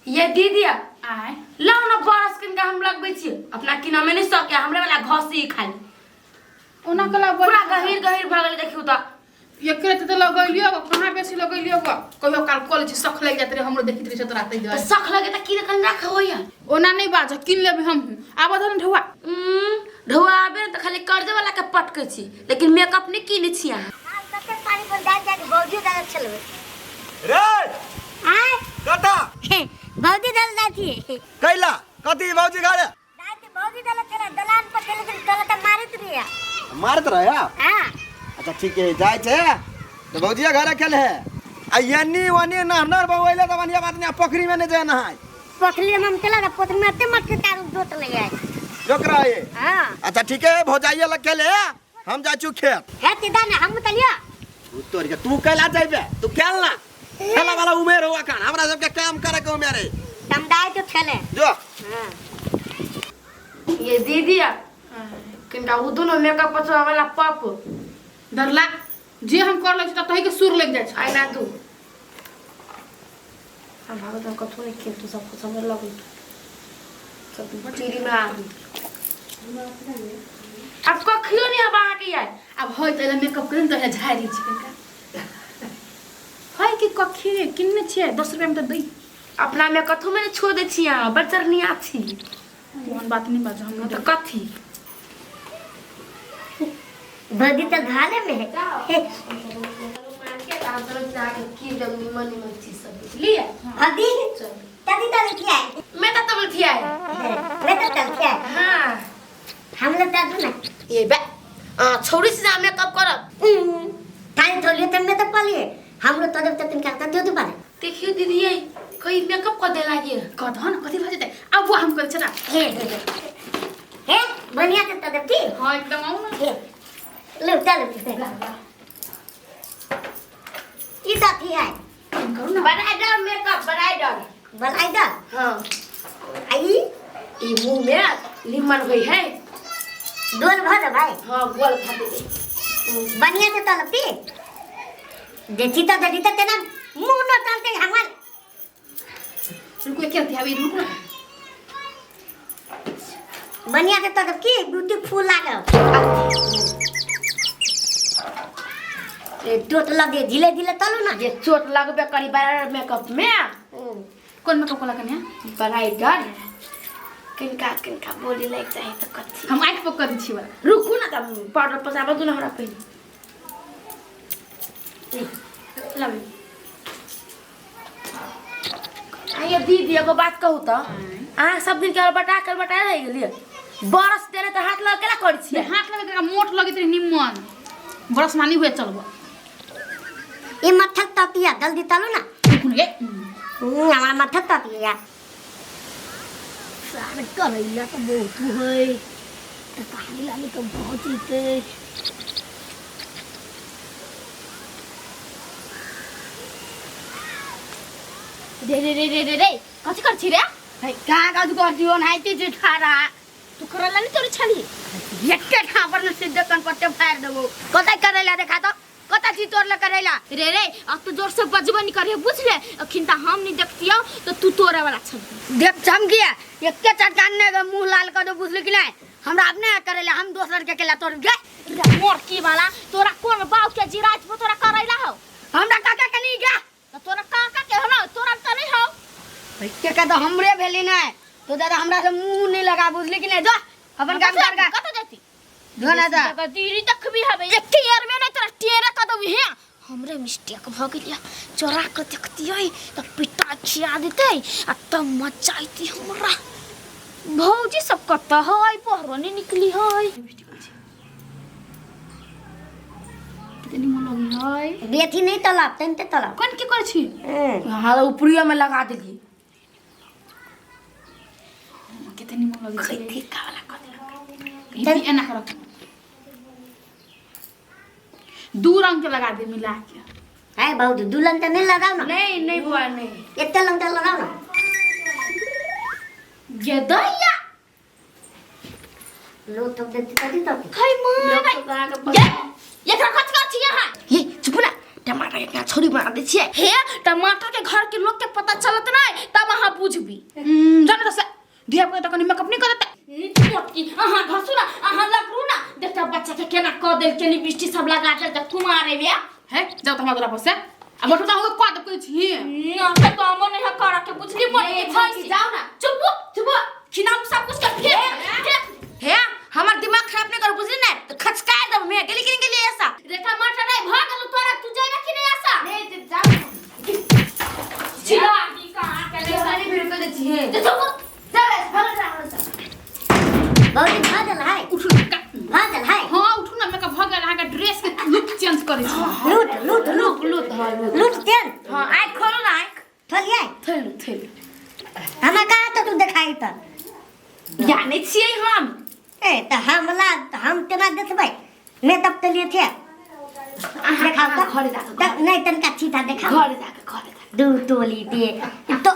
ये दीदी आय लाउ न बरस किन के हम लगबै छी अपना किना में नहीं सके हमरे वाला घसी खाली ओना कला पूरा गहीर गहीर भऽ गेलै देखियौ तऽ एकरे त लगैलियो कहाँ बेसी लगैलियो कहियो काल कॉलेज सख लागि जात रहे हमरो देखित रहे तोरा तै तऽ दुआरे सख लगे तऽ किन कन राख होइया ओना नहीं बाज किन लेबै हम आब धन ढौआ ढौआ आबे ने तऽ खाली कर्जे वाला के पटकै छी लेकिन मेकअप नहि किनै छी अहाँ कते पानी पर डाल जाके भौजी दाल चलबे रे आय कता भौजी दाल जाती कैला कथी भौजी घरे दादी भौजी दाल चला दलान पर चले गेल तोला त मारत रहिया मारत रहे हां अच्छा ठीक है जाय छे तो भौजिया घरे खेल है आ यन्नी वन्नी नहर बवैले त बढ़िया बात नहीं पोखरी में नहीं जाए नहाय पोखरी में हम चला पोखरी में ते मत के तारू जोत ले जाए जोक रहे हां अच्छा ठीक है भौजाइया लग खेले हम जाइ छु खेत है ते दाना हम तलिया तू तोर के तू कैला जाइबे तू खेल ना खेला वाला उमेर हो अखन हमरा सबके काम करे के उमेर है तमदाय तो खेले जो हां ये दीदी किनका उ दोनों मेकअप पचवा वाला पप डरला जे हम कर लै छी त तही के सुर लागि जाइ छै आइना दू हम भागो तो कथो नहीं खेल तू सब कुछ समझ लगो सब टीवी में आ गई अब कखियो नहीं अब अहाँके यार आब होइ त मेकअप करी त झाड़ि छी कनिका है कि कखी किन्ने छियै 10 रुपया में त दै अपना में कथो में छोड़ दै छी अहाँ बड़ चरनिया छी ओहन बात नहीं बाजू हम तऽ कथी भौजी तो घाले में है की जब निमन निमन चीज सब बुझलियै अभी तभी तो लिखिया है मैं तऽ तब थिया मैं तो चलते है हाँ हम लोग दादू ना ये बे छौड़ी से मेकअप करब ताई थोड़ी तो मैं तो पलिए हम लोग तो जब तक इनका दे दो बारे देखियो दीदी ये कहीं मेकअप कर दे लागे कह न कथी भऽ जेतै आब वो हम करै छी ना हे हे हे हे बढ़िया से तो देखी हाँ एकदम आउ ना हे लो चलो ई तो थी है करू ना ब्राइडल मेकअप ब्राइडल बनाई दो हाँ आई ई मुंह में निमन होई है डोल भर भाई हाँ गोल खा दे बढ़िया से तलपी देखी तो देखी तो तेना मुंह न चलते हमार रुको एक अथी आबी रुको ना बढ़िया से तलब की ब्यूटीफुल लागल ए चोट लगे धीरे धीरे तलू ना जे चोट लगबे करी ब्राइडल मेकअप में कोन मेकअप वाला कन्या ब्राइडल किनका किनका बोली लागि जाइ तऽ कथी हम आँखि पर कऽ दै छी वाला रुकू ना तब पाउडर पसाबऽ दू ना हमरा पहिले लाबी आइए दीदी एगो बात कहू तऽ अहाँ सब दिन के बटा कर बटा रहि गेलियै बरस देने तऽ हाथ लगा केला करै छियै हाथ लगे के मोट लगैत रहे निम्मन बरस मानी हुए चलबो ई मत्थक तकिया जल्दी तलू ना रुकू गे हमारा मत्थक तकिया सार करैला तऽ बहुत है तऽ पानी लागे तऽ बहुत जीते रे रे रे रे रे रे कथी कर छी रे है कहाँ कथी कर दियो नाइते जे ठाड़ा तू करैला नहीं तोरे छली एके ठापर न सीधे कन पट्टे फाड़ देबो कतै करैला देखा तो कतै छी तोड़ले करैला रे रे अब तू जोर से बजबो नहीं करियो बुझले अखिन त हम नहीं देखतियो तो तू तोरे वाला छली देख चमकिया एके चटकान ने मुंह लाल कर दो बुझली कि नहीं हमरा अपने करैला हम दोसर के केला तोड़ गे रे मोरकी वाला तोरा कोन बाप के जिरात पर तोरा करैला हो हमरा काका के नहीं गे तो तोरा काका के हो ना तोरा त नहीं हो के का तो हमरे भेली नहीं तो दादा हमरा से मुंह नहीं लगा बुझली कि नहीं जो अपन काम कर गा कत देती जो ना जा दीदी देखबी हबे एक यार में नहीं तोरा टेरा क देबी हे हमरे मिस्टेक भ गेलिया चोरा के देखतियै त पिटा खिया देतै आ तब मचाइती हमरा भौजी सब कत है बहरो नहीं निकली है कितनी मन लगी है बेथी नहीं तलब तनते तलब कोन की करै छी हाँ ऊपरियो में लगा देलियै कितनी मन लगी छै कथी का वाला कथी ई एना कर दू रंग के लगा दे मिला के है बहुत दुल्हन तो नहीं लगाओ ना नहीं नहीं बुआ नहीं इतना लंग तो लगाओ ना ये दैया लो तो देती तभी तो खै माँ ये एकरा कथी कर छी अहाँ ये चुप ना टमाटर के केना छोरी बना दै छियै। हे टमाटर के घर के लोग के पता चलत नहीं तब अहाँ बुझबी। जाने तो से धिया पुता कनी मेकअप नहीं करत। मोटकी अहाँ घसू ना अहाँ लगरू ना देखता बच्चा के केना क देल के लिपस्टिक सब लगा देल त कुमारे बे है जाओ तो हमरा पर से आ मोटू तो हमको कह दे कोई छी ना तो तो मन नहीं कर के बुझली मोटकी भैंसी जाओ ना। चुप चुप खिनाम सब कुछ के फेंक हे हमर दिमाग खराब नहीं कर बुझली ना तो खचका देब मैं गेली कि नहीं गेली ऐसा। रे टमाटर नहीं भ गेल तोरा तू जाएगा कि नहीं ऐसा नहीं जाओ छिला की कहां के ले सारी भीड़ कर दै छियै। चुप चल भागल जा। भौजी भऽ गेल है उठू ना भऽ गेल है। हां उठू ना मेकअप भ गेल अहाँ के ड्रेस के लुक चेंज करै छी। लूट लूट लुक लुक हां लुक लूट चेंज। हां आँख खोलो ना आँख खोलिए थैलू थैलू हमरा कहाँ तो तू देखाई त जानै छियै हम। ए त हमला हम केना देखबै मेकअप के लिए थे देखाओ त घरे जाके त नहीं तनका सीधा देखाओ घरे जाके घरे जाके दू टोली दे तो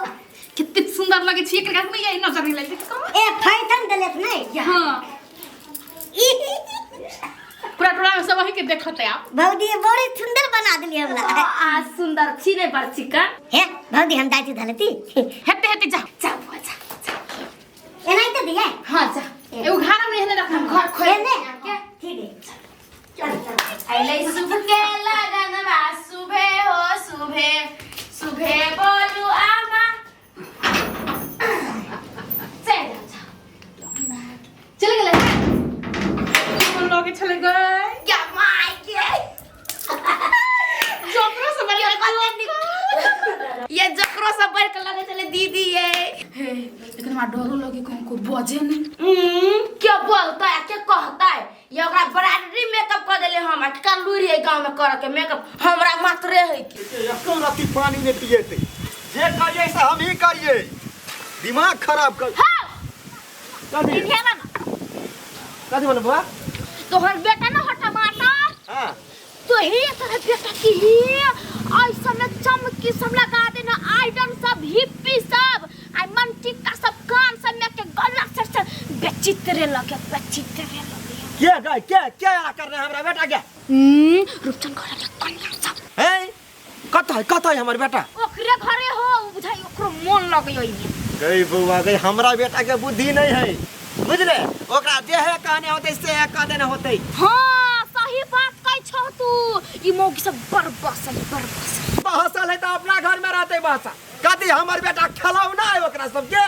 कितने सुंदर लगे छी एकर नहीं आई नजर नहीं लगे कम। ए फैशन देले नहीं। हां पूरा टोला में सब वही के देखत है आप। भौजी बड़ी सुंदर बना देली हमरा। आ सुंदर छी ने बड़ चिकन। हे भौजी हम दादी धलती हेते हेते जा जा बुआ जा जा एनाही तो दिया। हां जा एगो घर में नहीं रखना घर खोल एने ठीक है चल चल। अइलै सुबह के लगन बा सुबह हो सुबह सुबह बोलू आमा चल जा चले गेले कोन लगे चले गए क्या माय के जोकरो से बड़ी ये जकरो सब बढ़ के लगे चले दीदी ये हे लेकिन हमरा डरो लगे कहूं को बजे नहीं। क्या बोलता है क्या कहता है ये ओकरा बराबरी मेकअप कर देले हम आ का लूरी है गांव में कर के मेकअप हमरा मात्रे है की एको रत्ती पानी नहीं पिएते जे करिए से हम ही करिए दिमाग खराब कर। हां कथी इन्हेला ना कथी बोले बुआ? तोहर बेटा ना हो टमाटर हां तो ही तोहर बेटा की ही ऐसा में चमकी सब लगा देना आइटम सब हिप्पी सब आई मन टिक्का सब कान सब में के गला सर सर बेचित्रे लगे बेचित्रे लगे। क्या गए क्या क्या कर रहे हमरा बेटा के? रूपचंद घर के कन्या सब हे कत है कत है हमर बेटा? ओकरे घरे हो बुझाई ओकरो मन लगे ओइमे। गई बुआ गई हमरा बेटा के बुद्धि नहीं है बुझले ओकरा जे है कहने होते से है कहने न होते। हां सही बात कहै छौ तू ई मौगी सब बड़ बसल बड़ बसल बहसल है तो अपना घर में रहते बहसा कथी हमर बेटा खेलौना है ओकरा सबके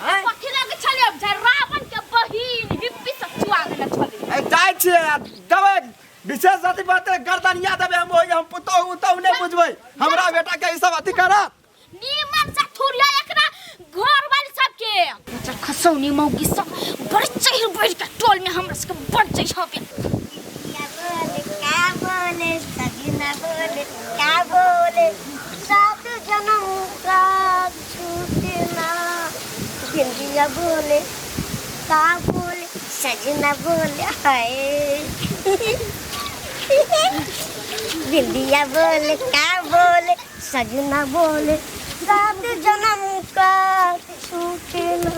हैं? कथी लगे छले बुझाई रावण के बहिन हिप्पी सब चुआ देने छले। ए जाइ छियै आ देबै विशेष अथी बात गर्दनिया देबै हम ओहि हम पुतोहु उतोहु नहि बुझबै हमरा बेटा के ई सब अथी करत नीमन से थुरिया एकरा घर वाली सबके बच्चा खसौनी मौगी सब बड़ चढ़ बढ़ के टोल में हमरा सबके बड़ चढ़ हबे। क्या बोले क्या बोले सजना बोले क्या बोले सात जन्म का छूटना बिंदिया बोले का बोले सजना बोले हाय बिंदिया बोले का बोले सजना बोले सात जन्म का छूटना।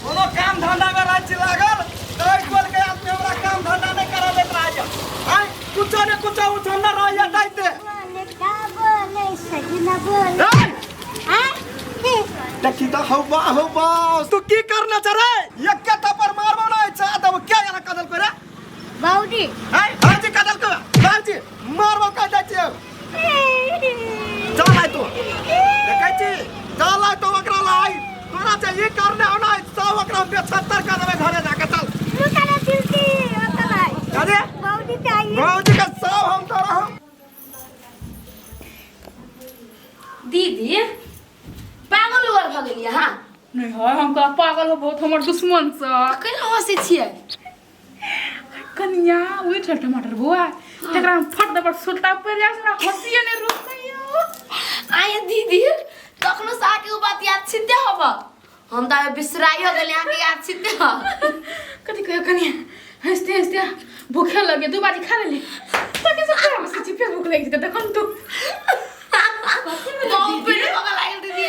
कोनो काम धंधा में रहै छी लागल तऽ एहि टोल के आदमी हमरा काम धंधा नहि करऽ दैत रहैया आँय कुछो ने कुछो उठौने रहैया दैते। बोले का बोले सजना बोले आँय देखी तऽ हौ बा हौ बा तू की करने छ रे एके थप्पड़ मारबो नै छै तब क्या एना कदल करे बाबूजी आँय बाबूजी कदल को बाबूजी मारबो कह दै छियै चल आइ तू देखै छी चल आइ तू ओकरा लाई तोरा छै ई करने हो ना सब ओकरा बेछत्तर कर देबै घरे जाके चल। रुकना सिलती ओतलाई अरे बाबूजी चाहिए बाबूजी के सब हम तोरा हम दीदी पागल उगल भ गेलियै हां? नहीं है हम का पागल हो बहुत हमर दुश्मन स कहीं हंसै छियै? कनिया उही छल टमाटर बुआ तकरा हम फट दबर सुलटा पड़ जाय हमरा हंसिए नहीं रुकैयो। आये दीदी तखनो से आके उ बात याद छिते हब हम त बिसराइयो गेली अहाँके याद छिते ह। कथी कहियो कनिया हंसते हंसते भूखे लगे दू बारी खा लेली तके से पूरा हंसै छी फेर भूख लागि जेतै तखन तू बहुत पेट भऽ लागल दीदी।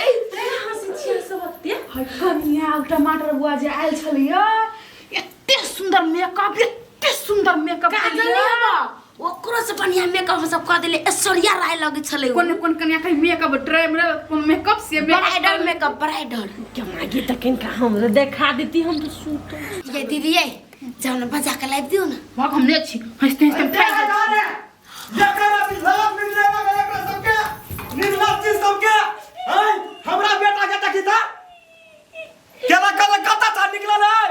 हंसै छियै सब ओते। है कनिया ओ टमाटर बुआ जे आयल छलैया एते सुंदर मेकअप एते सुंदर मेकअप काजल नहीं हब ओकरो से बढ़िया मेकअप हम सब कऽ देले ऐश्वर्या राय लगै छलै कोन कोन कन्या के मेकअप ड्राइव कोन मेकअप से ब्राइडल मेकअप ब्राइडल के मागी त किनका हमरो देखा देती हम तो सुतल ये दीदी ये जाओ ना बजा के लाइव दियो ना भाग हम नहीं छी हंसते हंसते हम खाइ जाइ छी। हमरा बेटा के देखी था केला कल कता था निकलल है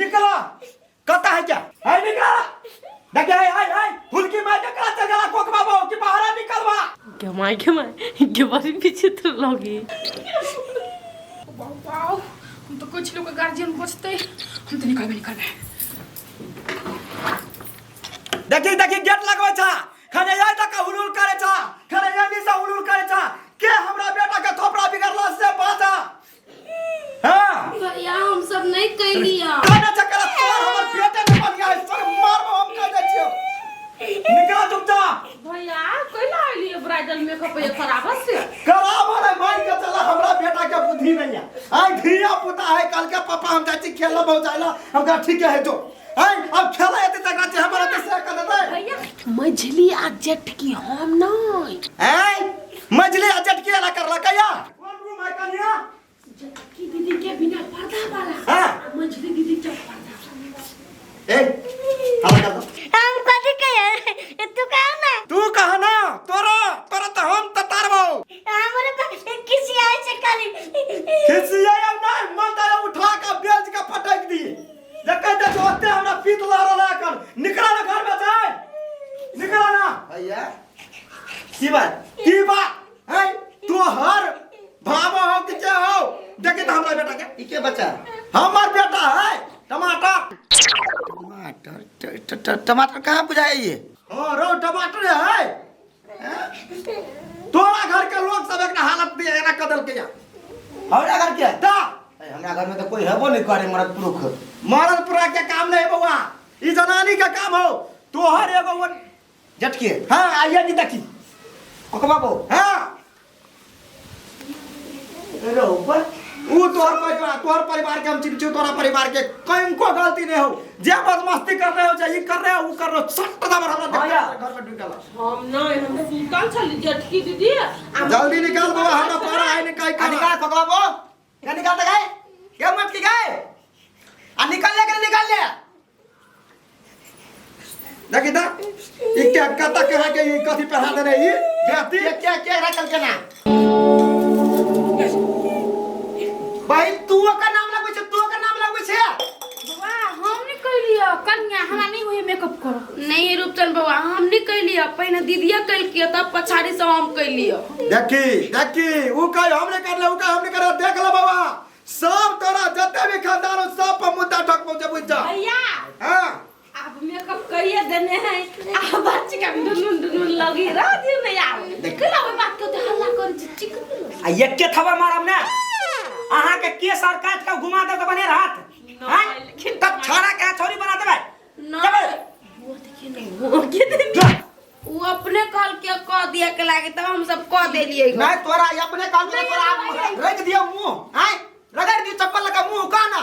निकला कता है क्या है निकला देखे है है है हुलकी मार के करा चल गला कोक बाबा कि बाहर निकलवा के माई के माई के बड़ी विचित्र लगी वाओ वाओ, हम तो कुछ लोग के गार्जियन बचते हम तो निकलबे निकलबे देखी देखी गेट लगबै छा खने जाय तक हुलुल करे छा खने जाय निसा हुलुल करे छा के हमरा बेटा के थोपड़ा बिगड़ला से बाजा हां भैया हम सब नहीं कैलिया खाना चक्कर तोर हमर बेटे ने बन गया है सर मारबो हम कह दै छियो निकला चुपचाप भैया कैला आइली ब्राइडल मेकअप ये खराब से कराबो रे मार के चला हमरा बेटा के बुद्धि नहीं है आई धिया पुता है कल के पापा हम चाची खेला बहुत जाइला हम कहा ठीक है जो आई अब खेला एते तक रात हमरा ते से कर देते भैया मझली आ जेठकी हम नहीं ए मजली आ चटकी वाला करला कया कौन रूम है कन्या जेठकी दीदी के बिना पर्दा वाला हां मझली दीदी के पर्दा ए हला कर दो। हम कथी कहिए तू कहा ना तू कहा ना तोरा तोरा तो हम ततारबो हमरे पास किसी आए से खाली खिसिया नहीं मन तारे उठा के बेच के पटक दी देखे ते जोते हमरा पीत ला रहला एखन निकला ना घर में जाए निकला ना भैया की बात की बात है तोहर भावो हो कि के हो देखे तो हमरा बेटा के ई के बच्चा हमर बेटा है टमाटर टमाटर टमाटर कहाँ बुझाए ये हाँ रो टमाटर है तोरा घर के लोग सब एकरा हालत दिए एना कदल के या हमरा घर के ता ए, हमरा घर में तो कोई हेबो नहीं करे मरद पुरुख मरद पुरा के काम नहीं बउआ ई जनानी के काम हो तोहर एगो वन जटके हाँ आइए नहीं देखी कोकबा बो हाँ रो ऊपर ऊ तोहर परिवार तोहर परिवार के हम चिन्ह तोरा परिवार के कहीं गलती नहीं हो जे बदमाशी कर रहे हो जे ई कर रहे हो ऊ कर रहे हो सट दबर हमरा हाँ देख यार। घर में ढुकल हम नहीं हम सुतल छली जेठकी दीदी आ जल्दी निकाल बाबा हमरा पारा है निकाल आ निकाल कोकबा बो क्या निकाल दे गए क्या मत की गए आ निकाल ले के निकाल ले देखी ता ई क्या कता के है के ई कथी पहना देने ई बेटी क्या क्या क्या रखल के ना भाई तू ओकर नाम लगबै छै तू ओकर नाम लगबै छै बौआ हम नहीं कैलिए कन्या हमरा नहीं होइए मेकअप करो नहीं रूपचंद बउआ हम नहीं कैलिए पहिने दीदिया कैलकिए तब पछाड़ी से हम कैलिए देखी देखी ऊ कहे हमने कर ले ऊ कहे हमने कर ले देख ले बाबा सब तोरा जते भी खानदान हो सब पर मुद्दा ठक पहुंचे बुझ जा भैया हां आप मेकअप करिए देने हैं आ बच्चे का दुनुन दुनुन लगी रह दियो ना यार कैला ओइ बात के तो हल्ला कर चिक आ एके थवा मारब ना अहाँ के केस और काट के घुमा देब त बने रहत हैं तब छाड़ा के छौरी बना देबै ना वो देखिए नहीं वो के देने ऊ अपने कहल के कह दिया के लागे तब हम सब कह देलिए नहीं तोरा ये अपने काल में तोरा आप रख दिया मुंह हैं रगड़ दियो चप्पल लगा मुंह का ना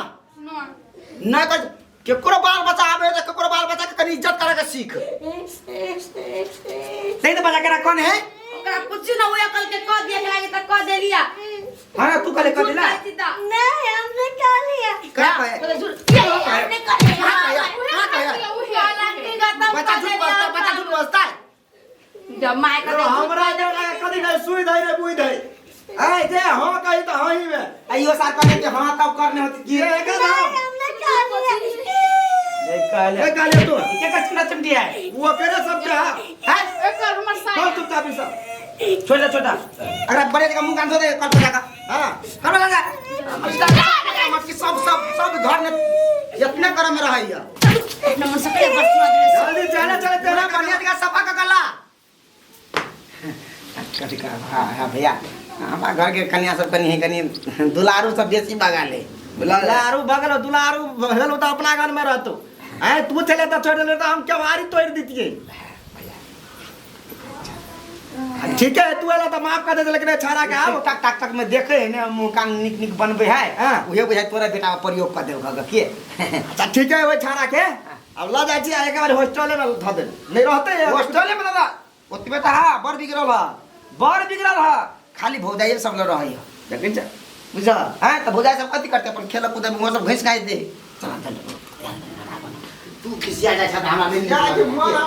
ना तो केकरो बाल बच्चा आबे त केकरो बाल बच्चा के कनी इज्जत करे के सीख नहीं तो बजा के कौन है ओकरा पूछू ना ओए कहल के कह दिया के लागे त कह देलिया अरे तू कले कर दिला नहीं हमने कह लिया का कहे बोले झूठ ये हमने कर लिया हां कहे बच्चा झूठ बजता बच्चा झूठ बजता है जब माय का हमरा बेटा के कदी नहीं सुई धई रे बुई धई ऐ जे हां कही त हां ही में आइयो सार कहले कि हां तब करने होती की ये का नाम हमने कह लिया देख कहले ए कहले तू के का चिमटा चिमटी है वो करे सब के हां हैं एकर हमर चल साया चुपचाप ई सब छोटा छोटा अगर बड़े का मुंह कान धो दे कल पर जाकर हां कल पर जाकर मत की सब सब सब घर में इतने करम में रहैया नमन सकले बरसुआ देले जल्दी चले चले तेरा तेरा बढ़िया जगह सफा का गला कथी का हाँ हाँ भैया हमारा घर के कन्या सब कनी है कनी दुलारू सब बेसी बगा ले दुलारू बगल दुलारू बगल तो अपना घर में रहतो ऐ तू चले त छोड़ देले त हम केवारी तोड़ दितिए ठीक है तू एला त माफ कर दे लेकिन छाड़ा के आब टक टक टक में देखे है ना मुंह कान निक निक बनबे है हाँ। उहे बुझाय तोरा बेटा पर प्रयोग कर देब के अच्छा ठीक है वही छाड़ा के अब ल जाइ छी आ एक बार हॉस्टले में धऽ देब नहीं रहते है हॉस्टले में दादा ओतबे तऽ हा बड़ बिगड़ल हा बड़ बिगड़ल हा खाली भौजाइए सब लग रहै है देखै छ बुझल हैं तऽ भौजाइ सब कथी करतै अपन खेल कूद में सब घसि घासि दे चल चल तू खिसिया जाइ छ तऽ हमरा नहि नीक जा के लगैए। मर।